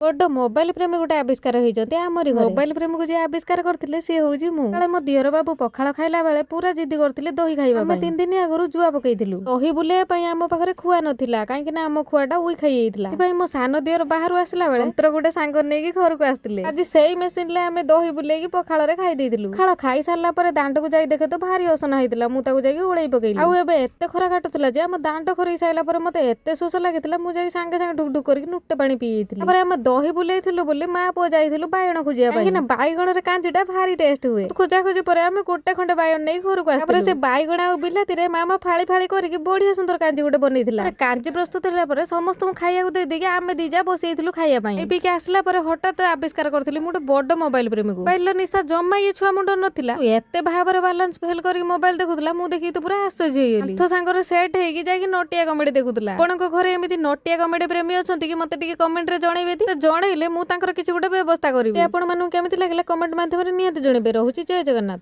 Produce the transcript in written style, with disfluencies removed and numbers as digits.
ବଡ ମୋବାଇଲ ପ୍ରେମୀ ଗୋଟେ ଆବିଷ୍କାର ହେଇଛନ୍ତି ଆମରି ଘରେ। ମୋବାଇଲ ପ୍ରେମୀକୁ ଯିଏ ଆବିଷ୍କାର କରିଥିଲେ, ସିଏ ହଉଛି ମୁଁ। କାଳେ ମୋ ଦିଅର ବାବୁ ପଖାଳ ଖାଇଲା ବେଳେ ପୁରା ଜିଦି କରିଥିଲେ ଦହି ଖାଇବା ପାଇଁ। ଆମେ 3 ଦିନ ଆଗରୁ ଜୁଆ ପକେଇଥିଲୁ। ଦହି ବୁଲେଇବା ପାଇଁ ଆମ ପାଖରେ ଖୁଆ ନଥିଲା, କାହିଁକି ନା ଆମ ଖୁଆଟା ଉଇ ଖାଇ ଯାଇଥିଲା। ସେଥିପାଇଁ ମୋ ସାନ ଦିଅର ବାହାରୁ ଆସିଲା ବେଳେ ଯନ୍ତ୍ର ଗୋଟେ ସାଙ୍ଗ ନେଇକି ଘରକୁ ଆସିଥିଲେ। ଆଜି ସେଇ ମେସିନରେ ଆମେ ଦହି ବୁଲେଇକି ପଖାଳରେ ଖାଇ ଦେଇଥିଲୁ। ପଖାଳ ଖାଇ ସାରିଲା ପରେ ଦାଣ୍ଡକୁ ଯାଇ ଦେଖେ ତ ଭାରି ଅସନା ହେଇଥିଲା। ମୁଁ ତାକୁ ଯାଇକି ଓଳେଇ ପକେଇଲି। ଆଉ ଏବେ ଏତେ ଖରା କାଟୁଥିଲା ଯେ ଆମ ଦାଣ୍ଡ ଖରେଇ ସାରିଲା ପରେ ମତେ ଏତେ ଶୋଷ ଲାଗିଥିଲା, ମୁଁ ଯାଇ ସାଙ୍ଗେ ସାଙ୍ଗେ ଢୁକ୍ ଢୁକ୍ କରିକି ନୁଟେ ପାଣି ପିଇ ଯାଇଥିଲି। ତାପରେ ଆମେ ଦହି ବୁଲେଇଥିଲୁ ବୋଲି ମା ପୁଅ ଯାଇଥିଲୁ ବାଇଗଣ ଖୋଜିବା ପାଇଁ, କାହିଁକି ନା ବାଇଗଣରେ କାଞ୍ଜିଟା ଭାରି ଟେଷ୍ଟ ହୁଏ। ଖୋଜା ଖୋଜି ପରେ ଆମେ ଗୋଟେ ଖଣ୍ଡେ ବାଇଗଣ ନେଇ ଘରକୁ ଆସିଲୁ। ତାପରେ ସେ ବାଇଗଣ ଆଉ ବିଲାତିରେ ମାମା ଫାଳି ଫାଳି କରିକି ବଢିଆ ସୁନ୍ଦର କାଞ୍ଜି ଗୋଟେ ବନେଇଥିଲା। ତାପରେ କାଞ୍ଜି ପ୍ରସ୍ତୁତ ହେଲା ପରେ ସମସ୍ତଙ୍କୁ ଖାଇବାକୁ ଦେଇ ଦେଇକି ଆମେ ଦି ଯା ବସିଯାଇଥିଲୁ ଖାଇବା ପାଇଁ। ଖାଇ ପିଇକି ଆସିଲା ପରେ ହଠାତ୍ ଆବିଷ୍କାର କରିଥିଲି ମୁଁ ଗୋଟେ ବଡ ମୋବାଇଲ ପ୍ରେମୀକୁ। ମୋବାଇଲର ନିଶା ଜମା ଇଏ ଛୁଆ ମୁଣ୍ଡ ନଥିଲା। ଏତେ ଭାବରେ ବାଲାନ୍ସ ଫେଲ କରିକି ମୋବାଇଲ ଦେଖୁଥିଲା, ମୁଁ ଦେଖିକି ତ ପୁରା ଆଶ୍ଚର୍ଯ୍ୟ ହେଇଗଲି। କାନ୍ଥ ସାଙ୍ଗରେ ସେଟ୍ ହେଇକି ଯାଇକି ନଟିଆ କମେଡି ଦେଖୁଥିଲା। ଆପଣଙ୍କ ଘରେ ଏମିତି ନଟିଆ କମେଡି ପ୍ରେମୀ ଅଛନ୍ତି କି? ମତେ ଟିକେ କମେଣ୍ଟରେ ଜଣେଇବେ। ତ ଜଣେଇଲେ ମୁଁ ତାଙ୍କର କିଛି ଗୋଟେ ବ୍ୟବସ୍ଥା କରିବି। ଆପଣ ମାନଙ୍କୁ କେମିତି ଲାଗିଲା, କମେଣ୍ଟ ମାଧ୍ୟମରେ ନିହାତି ଜଣେଇବେ। ରହୁଛି, ଜୟ ଜଗନ୍ନାଥ।